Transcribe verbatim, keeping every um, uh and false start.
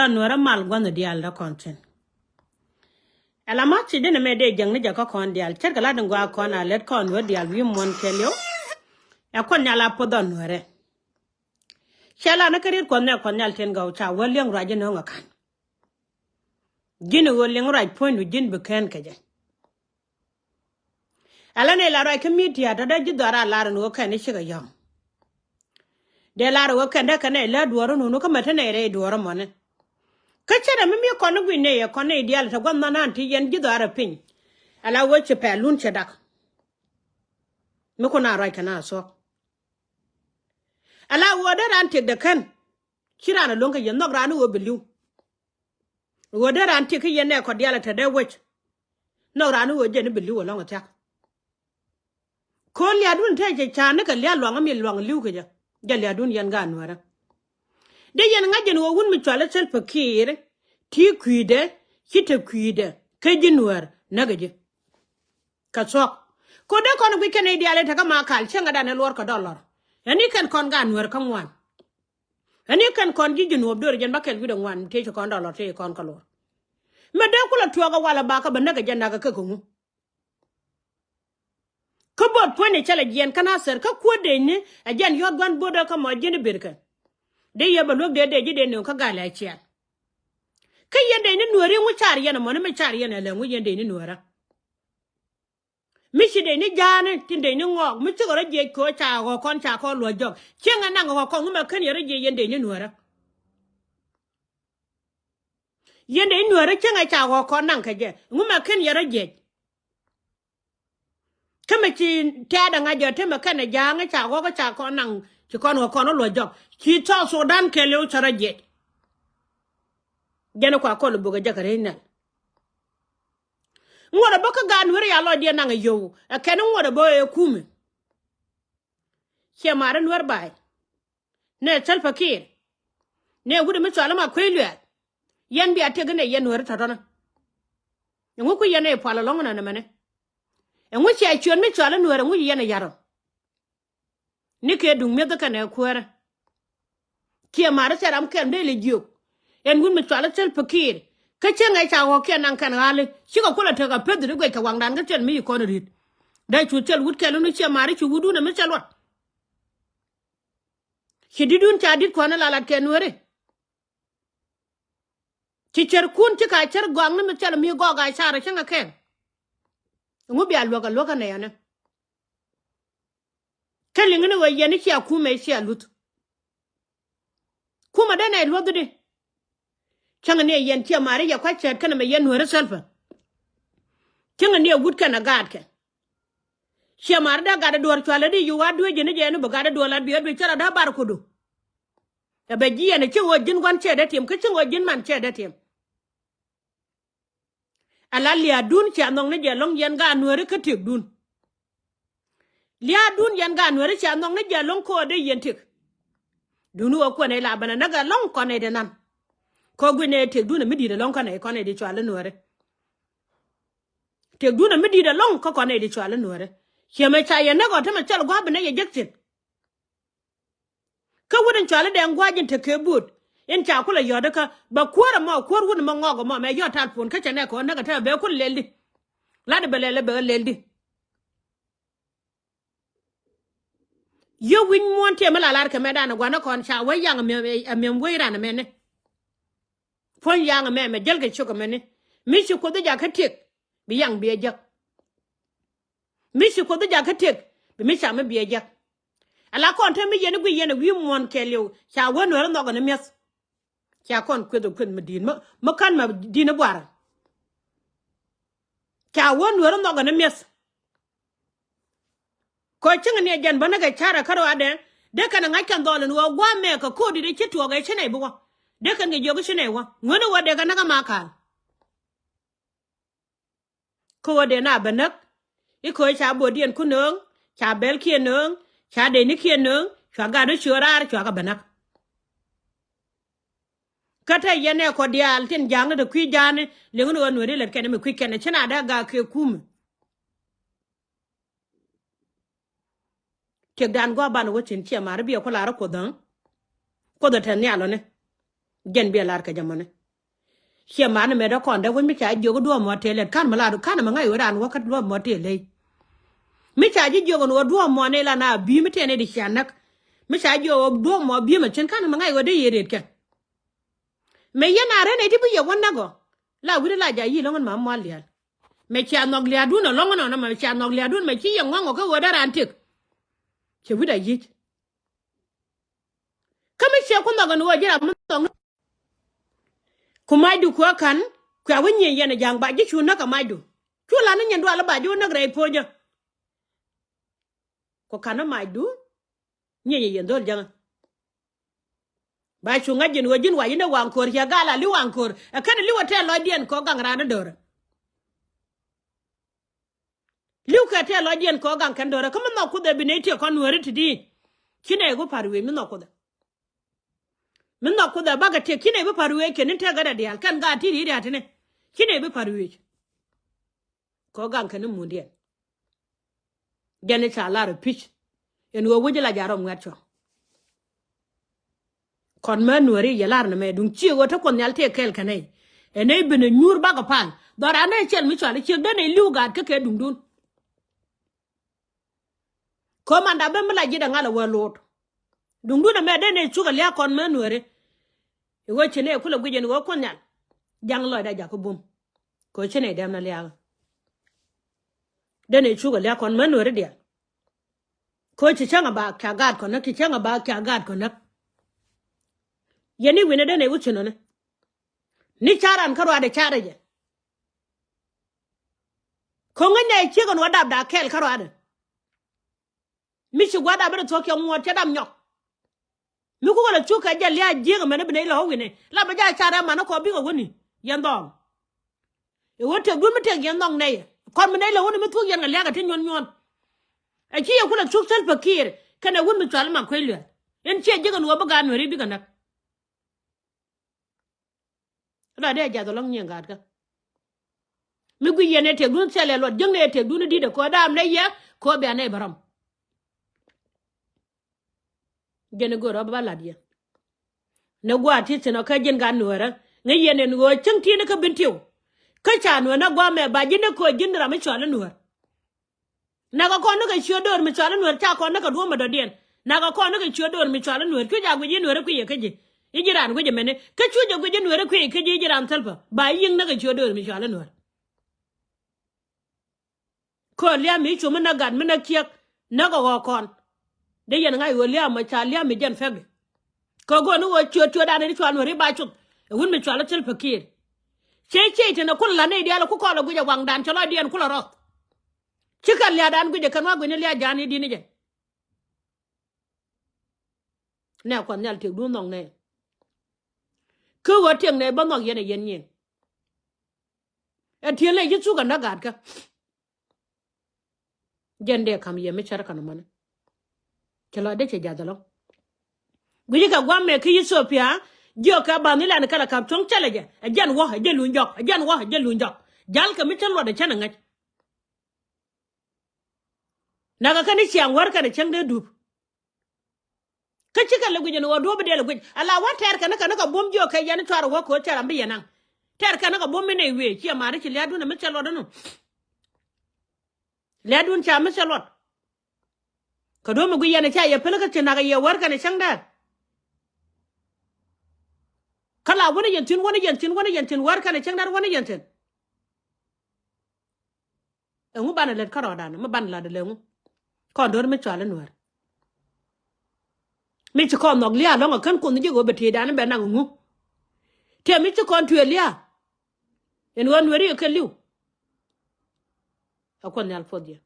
Nuɛrä mal gua̱nh diaal dä kɔn thi̱n. Ɛ la ma ci dini mɛ dee jäŋni jɛ kä kɔn diaal ce̱tkɛ la din gɔaa kɔn a lät kɔn wä diaal wi̱i̱ muɔ̱n kɛɛliw. Ɛ kuɔth nhial a puɔth ɔ Nuɛrɛ. Cɛ la ni kä riet kuɔth nɛ kuɔth nhial tin gɔw ca wä liɛŋ ruac inɔ̱ŋ ɛ ka̱n. Ji̱n i̱ ɣöö liɛŋ ruac puɔ̱nydu ji̱n bi kɛn kɛ jɛ. Ala nɛ la ruac kä midia tɔ̱ dee ji̱ dhɔaar a lar in ɣöö kɛn i̱ cikɛ yɔ̱ŋ. Dee lar ɣöö kɛn dee kɛn nɛ lä duɔ̱ɔ̱r inunu kä mɛ te nɛ rɛy duɔ̱ɔ̱r mɔni. Kä cɛ dee mi mi kɔn i̱ guic nɛ yɛ kɔn nɛ i̱ diaal te gua̱n nhɔn an ti yɛn ji̱ dhɔaar ɛ piny. Ala ɣöö ci pɛl lun cɛ dak. Mi kun a ruac kɛn a thuɔ̱k. Ala ɣöö dee raan tiek dee kɛn. Ci raan ɛ lo̱ŋ kä yɛn nhɔk raan i̱ ɣöö bi li̱w. Ɣöö dee raan tiek kä yɛn nɛ kɔ diaal ɛ te dee wec. Nhɔk raan i̱ ɣöö jɛn i̱ bi li̱w ɛlɔ̱ŋ ɛ thiak. Ko̱n lia̱a̱dun te cɛ ca̱a̱n ni kɛ lia̱a̱ luaŋ mi luaŋ li̱w kɛ jɛ. Jɛ lia̱a̱dun yɛn gaat Nuɛrä. Dee yɛn ŋa̱c jɛn ɣöö wun mi cual i̱ Salva Kiir ti kui̱dɛ ci te kui̱dɛ kä ji̱ Nuɛr näkɛ ji̱. Kɛ thuɔ̱k. Ko̱ dee kɔn i̱ guic kɛn i̱ diaal i̱ tekä ma kal cieŋädan i̱ luɔr kɛ dɔlɔr. Ɛn i̱ kɛn kɔn gaat Nuɛr kä ŋuan. Ɛn i̱ kɛn kɔn ji̱ ji̱ nuɔ̱ɔ̱p do̱r jɛn bä kɛl wi̱cdɛ ŋuan tëë ci kɔn dɔlɔr tëë ci kɔn kä luɔr. Mɛ dee kulɛ tuɔɔk ɛ walɛ bakä bä näk ɛ jɛ nakä kä kä ŋu. Kä buɔt puɔ̱nyni cä lɛ jiɛn kä Nathɛr kä kuäär dee ni ɛ jɛn yɔ̱t gua̱n buɔ̱t ɛ kä mɔ ji̱n i̱ birkɛ. Dee yɛ bɛ luäk dee dee ji̱ dee ni kä gal ɛ ciɛɛl. Kä yɛn dee ni Nuääri ŋu car yɛn ɛmɔni mi car yɛn ɛ lɛ ŋu yɛn dee ni Nuäärä. Mi ci dee ni ja̱a̱ni tin dee ni ŋɔɔk mi cikɛ rɔ jiɛc kɛ ɣöö ca ɣɔ̱k kɔn ca kɔn luɔ̱c jɔk cieŋɛ naŋ ɣɔ̱k kɔn ŋu mɛ ken yɛ rɔ jiɛc yɛn dee ni Nuäärä. Yɛn dee ni Nuäärä cieŋɛ ca ɣɔ̱k kɔn naŋ kɛ jɛ ŋu mɛ ken yɛ rɔ jiɛc. Kä mɛ ci tɛɛt ɛŋa jɛ temɛ kɛnɛ ja̱a̱ŋ ca ɣɔ̱k ca kɔn naŋ ci kɔn ɣɔ̱k kɔn luɔ̱c jɔk ci South Sudan kɛɛliw cɛ rɔ jiɛc. Jɛn kua kɔl bukɛ jɛ kɛ rɛy nɛl. Ŋuɔ̱t ɛ bä kä gaat Nuääri ya lɔcdiɛn naŋ ɛ yio̱w ɛ kɛn ŋuɔ̱t ɛ bä ɛ kumi. Ciɛ ma̱a̱ri Nuäär ba̱a̱y. Nɛ Salva Kiir. Nɛ wut mi cɔal ma kuec luɛɛl. Yɛn bia tëk nɛ yɛn Nuääri tɔ̱tɔ̱nä. Ɛŋu ku yɛn ɛ pual ɛlɔ̱ŋ nɛ nɛmɛni. Ɛŋu ciɛ ciöt mi cɔal Nuäär ɛŋu yɛn ɛ ya̱r ɔ. Ni kɛ duŋ mi̱eth kɛnɛ kuäärä. Ciɛ ma̱a̱ri thil ram kɛl mi dee lɛ jiök. Ɛn wut mi cɔal Salva Kiir kä cieŋɛ ca ɣɔ̱kiɛn naŋ kɛn ɣa̱li cikɛ kulɛ tekɛ peth ri guɛc kɛ waŋdan kä thil mi ci kɔn ri̱t. Dee cu thil wut kɛl wun ciɛ ma̱a̱ri ci wutdun ɛ mi thil luɔt. Ci di̱tdun ca di̱t kuäär ni la lat kɛ Nuääri. Ci cärkun ci ka cär gɔakni mi thil mi gɔk a car cieŋɛ kɛn. Ɛŋu bia luäk ɛ luäk ɛ nɛyɛni. Kä liŋni ɣöö yɛn i̱ cia kumɛ i̱ cia luth. Kumɛ den ɛ luɔ̱thdi. Cäŋɛ ni ɛ yɛn ciɛ ma̱a̱ri yɛ kua̱c cɛɛt kɛnɛ mɛ yɛn Nuääri Salva. Cäŋɛ ni ɛ wut kɛnɛ gaatkɛ. Ciɛ ma̱a̱ri dee gatdɛ duɔ̱ɔ̱r cualɛ di yuwa dueecä ni jɛ ni bi gatdɛ duɔ̱ɔ̱r lat bi ɛ duec cä rɔ dee bar kudu. Ɛ bɛ ji̱ yɛn ɛ cäŋ ɣöö ji̱n gua̱n cɛ dee tiɛm kä cäŋ ɣöö ji̱n man cɛ dee tiɛm. Ala lia̱a̱dun cia nhɔk ni jɛ lɔ̱ŋ yɛn gaat Nuääri kä tiekdun. Lia̱a̱dun yɛn gaat Nuääri cia nhɔk ni jɛ lɔ̱ŋ ko̱o̱dɛ yɛn tiek. Duni ɣöö kuɛn ɛ la bänɛ näk ɛ lɔ̱ŋ kɔn ɛ di nan. Kä guic nɛ tiekdun ɛ mi di̱i̱t ɛ lɔ̱ŋ kɔn ɛ kɔn ɛ di cual i̱ Nuääri. Tiekdun ɛ mi di̱i̱t ɛ lɔ̱ŋ kä kɔn ɛ di cual i̱ Nuääri. Ciɛ mɛ ca yɛ näk ɔ te mɛ cɔl gua̱a̱p bi nɛ yɛ jek thi̱n. Kä wut in cuali dɛŋ gua̱c in te kɛ buut in ca kulɛ yɔ̱t ikä bɛ kuäär ɛmɔ kuäär wut in mɛ ŋɔk ɛmɔ mɛ yɔ̱t tal puɔ̱n kä cɛ nɛ kɔn näk ɛ te bɛ kul lɛl di. Lat bɛ lɛl bɛ lɛl di. Yɛ wi̱ny muɔ̱ɔ̱n tiɛ mi la lar kɛ mɛ dan ɛ gua̱n ɛ kɔn ca wee yaŋ ɛ miɛm wec ran ɛmɛni. Puɔ̱ny yaŋ ɛmɛ mɛ jäl kɛ ciök ɛmɛni mi ci kuoth jakä tiek bi yaŋ biɛ jäk. Mi ci kuoth jakä tiek bi mi ca mi biɛ jäk. Ala kɔn te mi yɛn i̱ guic yɛn ɛ wi̱i̱ muɔ̱ɔ̱n kɛɛliw ca wee Nuäärä nhɔkɛ ni mi̱eth. Ca kɔn kueth ɛ kueth mi di̱i̱t mi kän mɛ di̱i̱t ni buarä. Ca wee Nuäärä nhɔkɛ ni mi̱eth. Kɔ cieŋ ni ɛ jɛn bä ni kɛ carɛ kärɔadɛ dee kɛn ɛ ŋa̱c kɛn dhɔl ɛn ɣöö gua̱a̱mɛ kɛ ko̱o̱t di̱t ɛ ci tuɔɔk ɛ ci nɛy bi wä. Dee kɛn kɛ jiök ci nɛy wä ŋuäni wä dee kɛ näk ɛ ma ka̱a̱l. Kä ɣöö dee na bɛ näk i̱ köö ca bo̱o̱diɛn ku nööŋ ca bɛlkiɛn nööŋ ca denikiɛn nööŋ cua gat i̱ ciöör raar cua kɛ bɛ näk. Kä te yɛn ɛ kɔ diaal tin ja̱a̱ŋni te kui̱ ja̱a̱ni liŋni ɣöö Nuääri lät kɛn mi kui̱ kɛn ci na dee gak kɛ kumi. Tiekdan gua̱a̱p banɛ wä thi̱n ciɛ ma̱a̱ri biɛ ku la̱r kuoth dhäŋ. Kuoth ɛ tɛth nhial ɔni. Jɛn biɛ lar kɛ jɛ mɔni. Ciɛ mani mɛ dee kɔn dee wec mi ca jiök duɔ̱ɔ̱p mɔ tëë lɛt ka̱n mi lar ka̱n mi ŋa̱c ɣöö raan wä kä duɔ̱ɔ̱p mɔ tëë ley. Mi ca ji̱ jiök ɛn ɣöö duɔ̱ɔ̱p mɔ ni la na bi̱i̱ mi tëë ni di cia näk. Mi ca jiök ɣöö duɔ̱ɔ̱p mɔ bi̱i̱ mɛ cin ka̱n mi ŋa̱c ɣöö dee yɛ rëët kɛ. Mɛ yɛn a ren ɛ ti bi yɛ wä näk ɔ. La wi̱ni la ja̱ yi̱ lɔ̱ŋ in ma mual diaal. Mɛ cia nhɔk lia̱a̱dun ɛ lɔ̱ŋ in ɔnɔ mɛ cia nhɔk lia̱a̱dun mɛ ci yɛ ŋɔ̱ŋ ɔ kä ɣöö dee raan tëk. Cɛ wi̱c a yic. Kä mi ciɛ ku nhɔk ɛn ɣöö ji̱ ram mi nhɔk ni. Ku macdu kuɛ ka̱n kuɛ wi̱c nyieny yɛn ɛ ja̱ŋ ba ji̱ cu näk ɛ macdu. Cu lan ni nyin dual ba ji̱ wä näk rɛy puɔ̱nyä. Ku ka̱n ni macdu nyieny yɛn dho̱l jäŋä. Ba cu ŋa̱c ji̱n ɣöö ji̱n wa ji̱n ɛ waŋ ko̱r ciɛ gal a li̱w waŋ ko̱r ɛ kɛn li̱w ɛ tɛɛr lɔcdiɛn kɛ ɣöö gaŋ raan ni do̱rä. Li̱w kɛ tɛɛr lɔcdiɛn kɛ ɣöö gaŋ kɛn do̱rä kä mi nhɔk kuoth ɛ bi nɛy tiek kɔn nuääri ti di̱i̱n. Ci nɛy bi pa̱r wi̱i̱c mi nhɔk kuoth ɛ. Mi nhɔk kuoth ɛ bakɛ tiek ci nɛy bi pa̱r wi̱i̱c kɛn in tɛk ɣädɛ diaal kɛn gaat ti ri̱i̱t ria̱ti̱ni. Ci nɛy bi pa̱r wi̱i̱c. Kɛ ɣöö gaŋ kɛn i̱ mundiɛn. Jɛn i̱ ca lar i̱ pi̱c. Ɛn ɣöö wec i̱ la ja̱ rɔm ŋuɛ̈t cuɔ̱ŋ. Kɔn mɛ nuääri yɛ lar ni mɛ duŋ ciek ɣöö te Kuɔth Nhial tëë kɛɛl kɛn nɛy. Ɛn nɛy ben ɛ nyuur bakɛ pal dhɔran nɛy cɛl mi cɔal i̱ ciek den nɛy li̱w gaat kä kɛ duŋdun. Kɛ ɣöö manda ben mi la ji̱ dɛ ŋa̱l ɛ wee lo̱o̱t. Duŋdun ɛmɛ den nɛy cukɛ lia̱a̱ kɔn mɛ nuääri. I̱ ɣöö ci nɛy kulɛ guic ɛn ɣöö Kuɔth Nhial ja̱ŋ lɔcdɛ jakä bum. Kɛ ɣöö ci nɛy dɛm ni lia̱a̱. Den nɛy cukɛ lia̱a̱ kɔn mɛ nuääri diaal. Kɛ ɣöö ci cäŋ a ba kiɛ gaat kɔn näk ci cäŋ a ba kiɛ gaat kɔn näk. Yɛn i̱ wi̱nɛ den nɛy wä ci nɔni. Ni ca̱ran kä ruaadɛ ca̱rɛ jɛ. Kɛ ŋäc nɛy ciek ɛn wä dapda kɛɛl kä ruaadɛ. Mi ci gua̱a̱r dap bi rɛ thuɔ̱k cɛ ŋuɔ̱t cɛ dap nyɔk. Mi kukɛ lɛ thuk kɛ jɛ lia̱a̱ jiäk ɛmɛn bi nɛy lɛ ɣɔ̱ wi̱ni la bɛ ja̱ ca̱rɛ man ni kɔ bikɛ wäni yɛn dhɔɔŋ. Ɛ ɣöö tëkdun mi tëk yɛn dhɔŋ nɛy kɔn mi nɛy lɛ ɣöni mi thuk yɛn kɛ lia̱a̱ kɛ ti nyuɔ̱n nyuɔ̱n. Ɛ ci yɛ kulɛ thuk Salva Kiir kɛnɛ wut mi cual ma kuec luɛl. Ɛn ciɛ jiäk ɛn ɣöö bi gaat nuääri bikɛ näk. Rɔ dee a jath ɛlɔ̱ŋ nyieen gaatkä. Mi guic yɛn ɛ tëkdun thilɛ luɔt jiäkni ɛ tëkdun i̱ di̱t ɛ kɛ ɣöö daam nɛy yɛ kɛ ɣöö bia nɛy bɛ rɔm. Jɛn i̱ go̱o̱r ɣä bä la̱t yɛ. Ni gua̱a̱th ti thi̱n ɔ kä ji̱n gat nuäärä ŋäc yɛn ɛn ɣöö cäŋ ti̱i̱n kä bin tiw. Kä ca nuäär na gua̱a̱th mɛ ba ji̱n ni kööc ji̱n ram mi cɔal i̱ nuäär. Nakä kɔn ni kɛ ciöt döör mi cɔal i̱ nuäär ca kɔn ni kɛ duɔ̱ɔ̱p mi dɔ̱diɛn. Nakä kɔn ni kɛ ciöt döör mi cɔal i̱ nuäär cu ja guic i̱ nuäär i̱ kui̱ yɛ kä ji̱ i̱ ji̱ raan guic ɛmɛni kä cu jɛ guic i̱ nuäär i̱ kui̱ yɛ kä ji̱ i̱ ji̱ raan thäl pä ba i̱ yi̱ŋ ni kɛ ciöt döör mi cɔal i̱ nuäär. Kä liam mi cu mi näk gat mi näk ciek näk ɛ ɣɔɔ kɔn. Dee yɛn ŋa̱c ɣöö liam mɔ ca liam mi jɛn pɛk di. Kɛ go̱o̱r ni ɣöö ciöt ciötdan in cɔal nuäär i̱ ba cuth ɛ wut mi cɔal i̱ Salva Kiir. Cey cey tɛn ɛ kul la̱t nɛy diaal ɛ ku kɔl ɛ guic ɛ waŋdan cɛ lɔcdiɛn kulɛ rɔth. Cikɛ lia̱a̱dan guic ɛ kɛn wa guic ni lia̱a̱ ja̱a̱n i̱ di̱t ni jɛ. Nɛ Kuɔth Nhial tëkdun nhɔk nɛ. Kä ɣöö tëk nɛ bä nhɔk yɛn ɛ yɛn nyieen. Ɛ ti̱el nɛ ji̱ thuk ɛ näk gaatkä. Jɛn dee ka̱m yɛ mi cär kän mani. Cɛ lɔcdɛ cɛ jath ɛlɔ̱ŋ. Gui̱ci kɛ gua̱a̱th mɛ kä Ithiopia jiök kɛ ba̱a̱th ni lan kɛl ɛ ka̱p cuɔ̱ŋ cälɛ jɛ ɛ jɛn wä ɛ jɛ luny jɔk ɛ jɛn wä ɛ jɛ luny jɔk. Jal kɛ mi cä luɔt ɛ cän ɛ ŋäc. Nakä kɛn i̱ ciaŋ wär kɛn ɛ cäŋ dee dup. Kä cikɛ lɛ guic ɛn ɣöö duɔ̱ɔ̱p bi dee lɛ guic ala wä tɛɛr kɛn kɛn kɛ buɔ̱m jiök kɛ yɛn cuarɛ wä ko̱ cɛ ram bi yɛn naŋ. Tɛɛr kɛn kɛ buɔ̱m mi nɛy wëë ciɛ ma̱a̱ri ci lia̱a̱dun ɛ mi cɛ luɔt ɛnu. Lia̱a̱dun ca mi cɛ luɔt. Kɛ duɔ̱ɔ̱p mi guic yɛn ɛ ca yɛ päl kä ci nakä yɛ wär kɛn ɛ cäŋ dee. Kä la wänä yɛn thi̱n wänä yɛn thi̱n wänä yɛn thi̱n wär kɛn ɛ cäŋ dee wänä yɛn thi̱n. Ɛŋu banɛ lät kärɔɔdan mi banɛ lat ɛlɛ ɛŋu. Kɔn do̱r mi cɔal i̱ nuäär. Mi ci kɔn nhɔk lia̱a̱ lɔ̱ŋ ɛ kän kuoth ji̱ ɣöö bɛ tëëdan bɛ naŋ ɛŋu. Tëë mi ci kɔn tuëë lia̱a̱. Ɛn ɣöö nuääri ɛ kɛ li̱w. Ɛ Kuoth Nhial puɔth yɛ.